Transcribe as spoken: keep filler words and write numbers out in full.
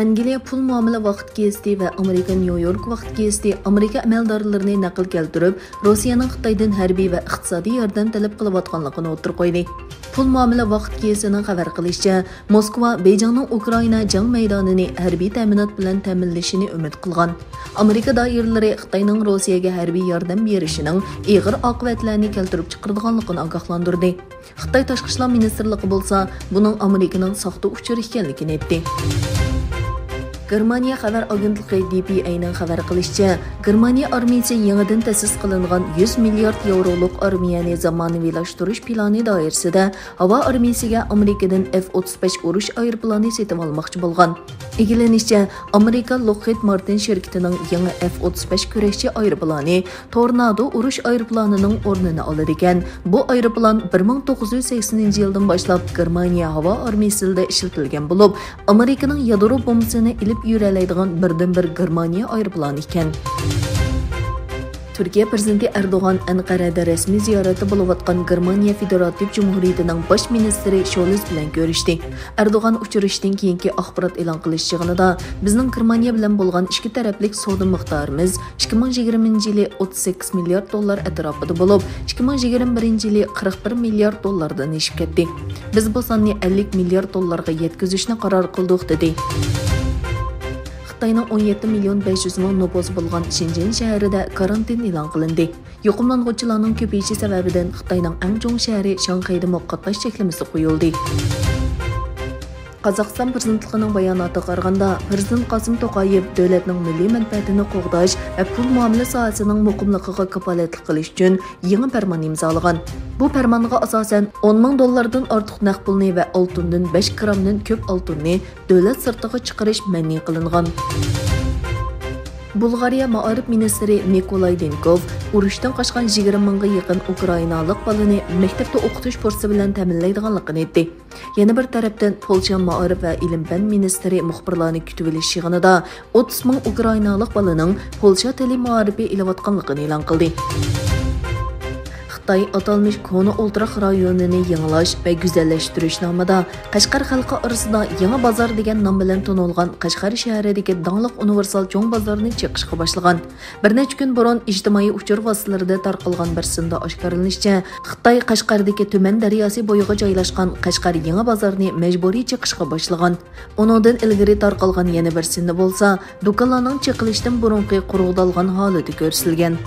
ئەنگلىيە پۇل مۇئامىلە ۋاقىت گېزىتى ۋە ئامېرىكا نيۇ يورك ۋاقىت گېزىتى ئامېرىكا ئەمەلدارلىرىنى نەقىل كەلتۈرۈپ، روسىيەنىڭ خىتايدىن ھەربىي ۋە ئىقتىسادىي ياردەم تەلەپ قىلىۋاتقانلىقىنى ئوتتۇرىغا قويدى. پۇل مۇئامىلە ۋاقىت گېزىتىنىڭ خەۋەر قىلىشىچە، موسكۋا بېيجىڭنىڭ ئۇكرائىنا جەڭ مەيدانىنى ھەربىي تەمىنات بىلەن تەمىنلىشىنى ئۈمىد قىلغان. ئامېرىكا دائىرىلىرى خىتاينىڭ روسىيەگە ھەربىي ياردەم بېرىشىنىڭ ئېغىر ئاقىۋەتلەرنى كەلتۈرۈپ چىقىرىدىغانلىقىنى ئاگاھلاندۇردى. خىتاي تاشقى ئىشلار مىنىستىرلىقى بولسا بۇنىڭ ئامېرىكىنىڭ ساختا ئۇچۇرى ئىكەنلىكىنى ئېيتتى. گېرمانىيە خەۋەر ئاگېنتلىقى دېي پىي ئەينىڭ خەۋەر قىلىشىچە، گېرمانىيە ئارمىيىسى يېڭىدىن تەسىس قىلىنغان يۈز مىليارد ياۋرولۇق ئارمىيەنى زامانىۋىلاشتۇرۇش پىلانى دائىرىسىدە ھاۋا ئارمىيىسىگە ئامېرىكىدىن ئېف ئوتتۇز بەش ئۇرۇش ئايروپىلانى سېتىۋالماقچى بولغان. ئىگىلىنىشىچە، ئامېرىكا لوكخىد مارتىن شىركىتىنىڭ يېڭى ئېف ئوتتۇز بەش كۈرەشچى ئايروپىلانى تورنادو ئۇرۇش ئايروپىلانىنىڭ ئورنىنى ئالىدىكەن. بۇ ئايروپىلان بىر مىڭ توققۇز يۈز سەكسىنىنچى يىلدىن باشلاپ گېرمانىيە ھاۋا ئارمىيىسىدا ئىشلىتىلگەن بولۇپ، ئامېرىكىنىڭ يادرو بومبىسىنى ئېلىپ يۈرەلەيدىغان بىردىنبىر گېرمانىيە ئايروپىلانى ئىكەن. تۈركىيە پىرېزىدېنتى ئەردوغان ئەنقەرەدە رەسمىي زىيارەتتە بولۇۋاتقان گېرمانىيە فېدېراتىپ جۇمھۇرىيىتىنىڭ باش مىنىستىرى شولز بىلەن كۆرۈشتى. ئەردوغان ئۇچرىشىشتىن كېيىنكى ئاخبارات ئېلان قىلىش يىغىنىدا، بىزنىڭ گېرمانىيە بىلەن بولغان ئىچكى تەرەپلىك سودا مىقدارىمىز ئىككى مىڭ يىگىرمىنچى يىلى ئوتتۇز سەككىز مىليارد دوللار ئەتراپىدا بولۇپ، ئىككى مىڭ يىگىرمە بىرىنچى يىلى قىرىق بىر مىليارد دوللاردىن ئېشىپ كەتتى. بىز بۇ ساننى ئەللىك مىليارد دوللارغا يەتكۈزۈشنى قارار قىلدۇق، دېدى. خىتاينىڭ ئون يەتتە مىليون بەش يۈز مىڭ نوپۇسى بولغان شېنجېن شەھىرىدە كارانتىن ئېلان قىلىندى. يۇقۇملانغۇچىلارنىڭ كۆپىيىشى سەۋەبىدىن خىتاينىڭ ئەڭ چوڭ شەھىرى شاڭخەيدىمۇ قاتناش چەكلىمىسى قويۇلدى. قازاقىستان پىرېزىدېنتلىقىنىڭ باياناتىغا قارىغاندا، پىرېزىدېنت قاسىم توقايېۋ دۆلەتنىڭ مىللىي مەنپەئەتىنى قوغداش ۋە پۇل مۇئامىلە ساھەسىنىڭ مۇقىملىقىغا كاپالەتلىك قىلىش ئۈچۈن يېڭى پەرمان ئىمزالىغان. بۇ پەرمانغا ئاساسەن، ئون مىڭ دوللاردىن ئارتۇق نەق پۇلنى ۋە ئالتۇندىن بەش گرامدىن كۆپ ئالتۇننى دۆلەت سىرتىغا چىقىرىش مەنئى قىلىنغان. بۇلغارىيە مائارىپ مىنىستىرى نىكولاي دېنكوف ئۇرۇشتىن قاچقان يىگىرمە مىڭغا يېقىن ئۇكرائىنالىق بالىنى مەكتەپتە ئوقۇتۇش پۇرسىتى بىلەن تەمىنلەيدىغانلىقىنى ئېيتتى. يەنە بىر تەرەپتىن، پولشا مائارىپ ۋە ئىلىم-پەن مىنىستىرى مۇخبىرلارنى كۈتۈۋېلىش يىغىنىدا ئوتتۇز مىڭ ئۇكرائىنالىق بالىنىڭ پولشا تىلى مائارىپى ئېلىۋاتقانلىقىنى ئېلان قىلدى. خىتاي ئاتالمىش كونا ئولتۇراق رايونىنى يېڭىلاش ۋە گۈزەللەشتۈرۈش نامىدا قەشقەر خەلقى ئارىسىدا يېڭى بازار دېگەن نام بىلەن تونۇلغان قەشقەر شەھىرىدىكى داڭلىق ئۇنىۋېرسال چوڭ بازارنى چېقىشقا باشلىغان. بىر نەچچە كۈن بۇرۇن ئىجتىمائىي ئۇچۇر ۋاسىتىلىرىدە تارقالغان بىر سىندا ئاشكارىلىنىشىچە، خىتاي قەشقەردىكى تۈمەن دەرياسى بويىغا جايلاشقان قەشقەر يېڭى بازارنى مەجبۇرىي چېقىشقا باشلىغان. ئۇنىڭدىن ئىلگىرى تارقالغان يەنە بىر سىندا بولسا، دۇكانلارنىڭ چېقىلىشتىن بۇرۇنقى قۇرۇقدالغان ھالىتى كۆرسىتىلگەن.